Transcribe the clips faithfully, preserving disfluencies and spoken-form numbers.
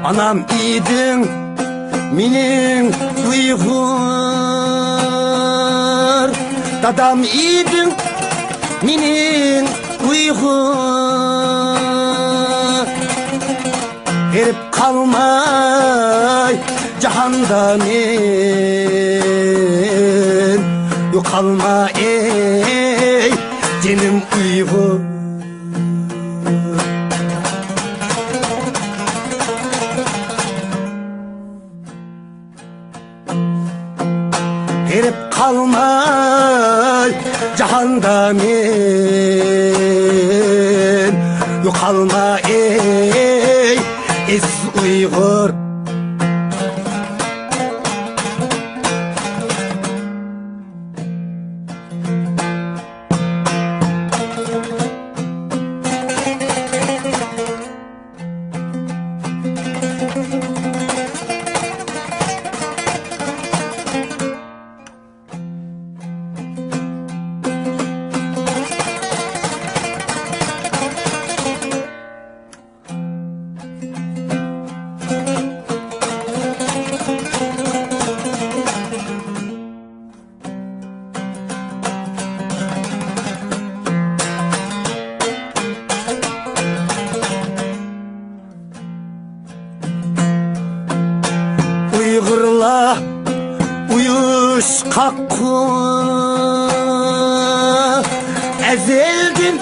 ئانام ئىدىڭ مېنىڭ ئۇيغۇر، دادام ئىدىڭ مېنىڭ ئۇيغۇر. غېرىب قالماي جاھاندا مەن، يوقالما ئەي جېنىم ئۇيغۇر. غېرىب قالماي جاھاندا مەن، يوقالما ئەي ئەزىز ئۇيغۇر. ئۇيغۇرلار ئۇيۇشقاققۇ، ئەزەلدىن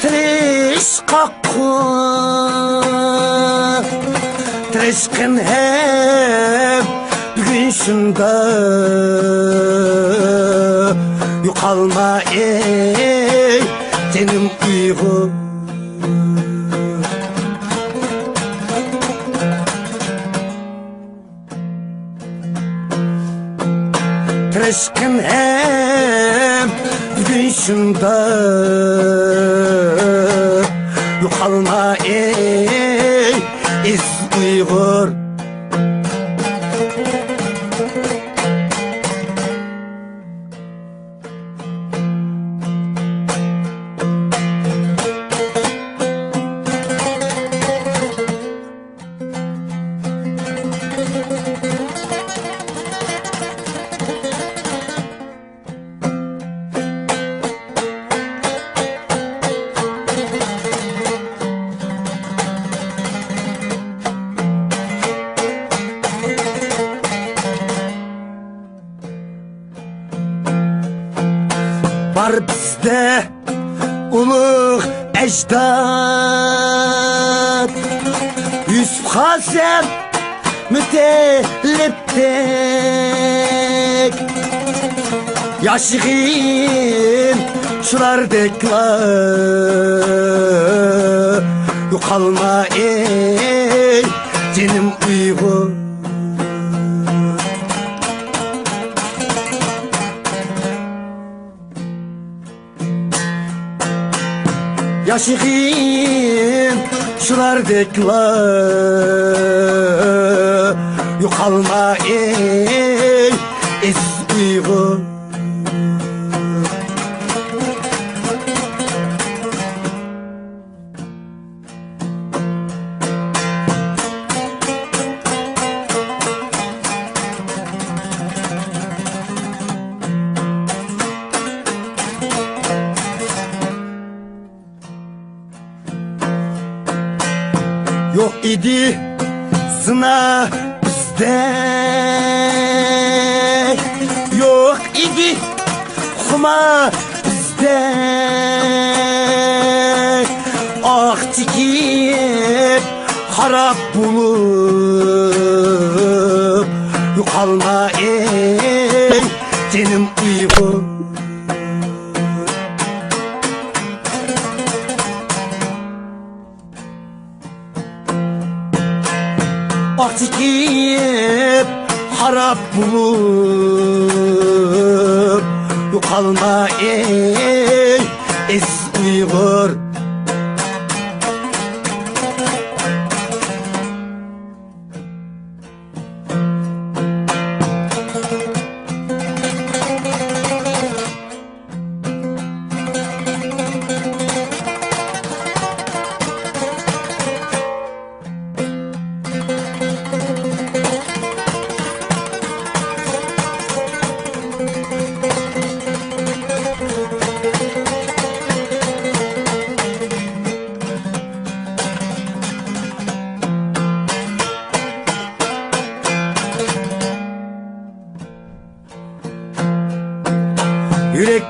تىرىشقاققۇ. تىرىشقىن ھەم بۈگۈن شۇنداق، يوقالما ئەي جېنىم ئۇيغۇر. تىرىشقىن ھەم بۈگۈن شۇنداق، يوقالما ئەي ئەزىز ئۇيغۇر. بار بىزدە ئۇلۇغ ئەجداد، يۈسۈپ قاسىم مۇتەللىپتەك. ياشىغىن شۇلاردەكلا، يوقالما ئەي جېنىم ئۇيغۇر. ياشىغىن شۇلاردەكلا، يوقالما ئەي ئەزىز ئۇيغۇر. يوق ئىدى زىنا بىزدە، يوق ئىدى خۇمار بىزدە. ئاق چېكىپ خاراب بولۇپ، يوقالما ئەي جېنىم ئۇيغۇر. ئاق چېكىپ خاراب بولۇپ، يوقالما ئەي ئەزىز ئۇيغۇر.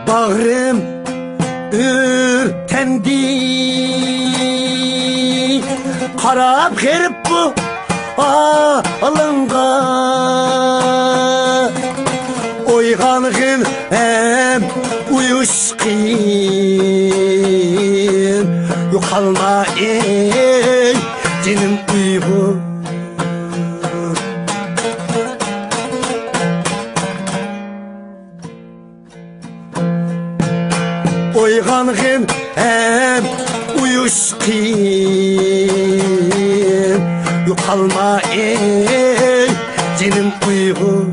باغرىم ئۆرتەندى، قاراپ غېرىب بۇ ھالىڭغا. ئويغانغىن ھەم ئۇيۇشقىن، يوقالما ئەي جېنىم ئۇيغۇر. ئويغانغىن ھەم ئۇيۇشقىن، يوقالما ئەي جېنىم ئۇيغۇر،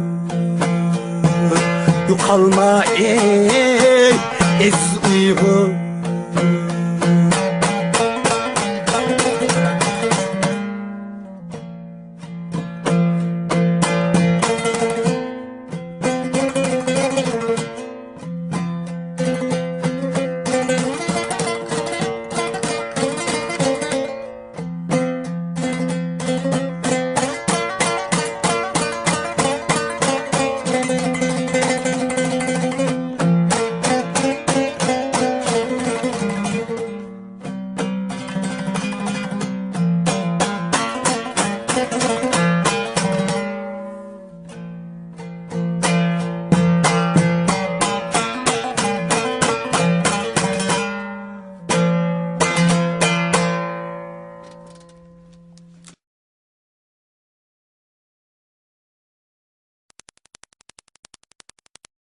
يوقالما ئەي ئەزىز ئۇيغۇر.